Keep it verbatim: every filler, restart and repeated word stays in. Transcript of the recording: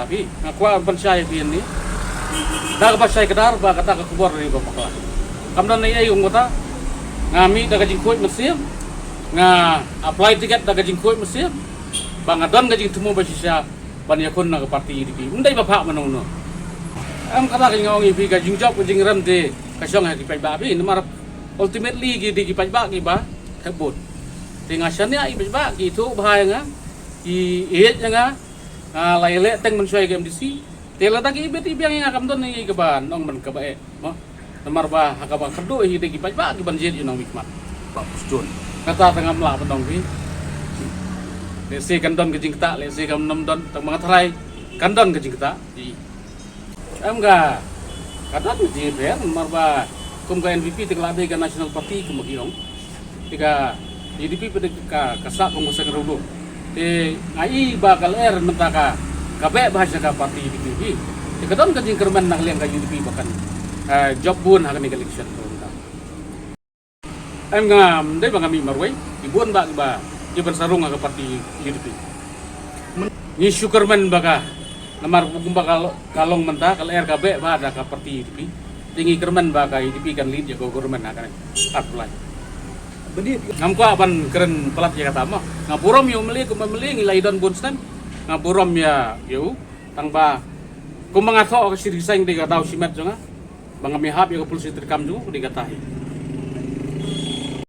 Phi, nga kwah ban shai phi ni. Da kaba shai kdar ba kata ka khubor ri ba bakla. Kam don ei ei ong kata. Nga mih da ka jingkhuid mynsiem. Nga apply ticket da ka jingkhuid mynsiem. Ba nga don ka jingthmu ba shisha ban ïakhun na ka party U D P. Ym dei ba phah mano mano. Em kata ka jingong ïa phi ka jingjop ka jingrem te ka shong ha ki paidbah phi. Namar ultimately ki dei ki paidbah kiba thep vote. Te nga shaniah ïa ki paidbah ki thuh bha ïa nga. Ki ïeit ïa nga. Nga la ïaleh teng mynshuwa ïa ka M D C. Te lada ki ibit ibiang ïa nga kam don ïa kaba nong man kaba eh. Mo. Namar ba ha kaba kyrduh hi dei ki paidbah ki ban jied ïa u nongmihkhmat. Ba pus jun. Kata tang ngam lah ban ong phi. Lehse kan don ka jingktah, lehse kan nym don, tang ba nga tharai kan don ka jingktah. Em ka, ka don ka jingpher namar ba kum ka N P P te ka la dei ka national party kum ki ong. Te ka U D P pat ka, ka sah kum ka seng ruh. Te nga i ba ka lyer mynta ka, ka beh bha sha ka party U D P. Te ka don ka jingkyrmen na ka liang ka U D P ba kan, eh, jop bun ha kane ka election ka mynta. Em ngam dei ba nga mih marwei, ki bun ba, ba ki ban sarung ha ka party U D P. Ngi shu kyrmen ba ka, namar kumba ka, ka long mynta ka lyer ka beh bha da ka party U D P. Te ngi kyrmen ba ka U D P kan lead ïa ka government ha kane. Ar July. Ngam kwah ban kren palat ïa kata mo. Nga burom ïa u M L A kumba M L A ngi la ïadon bun snem. Nga burom ïa, ïa u. Tang ba kumba nga thoh ka shi resign dei ka daw shimet jong nga. Ba ngam ïahap ïa ka policy treikam jong u dei kata hi.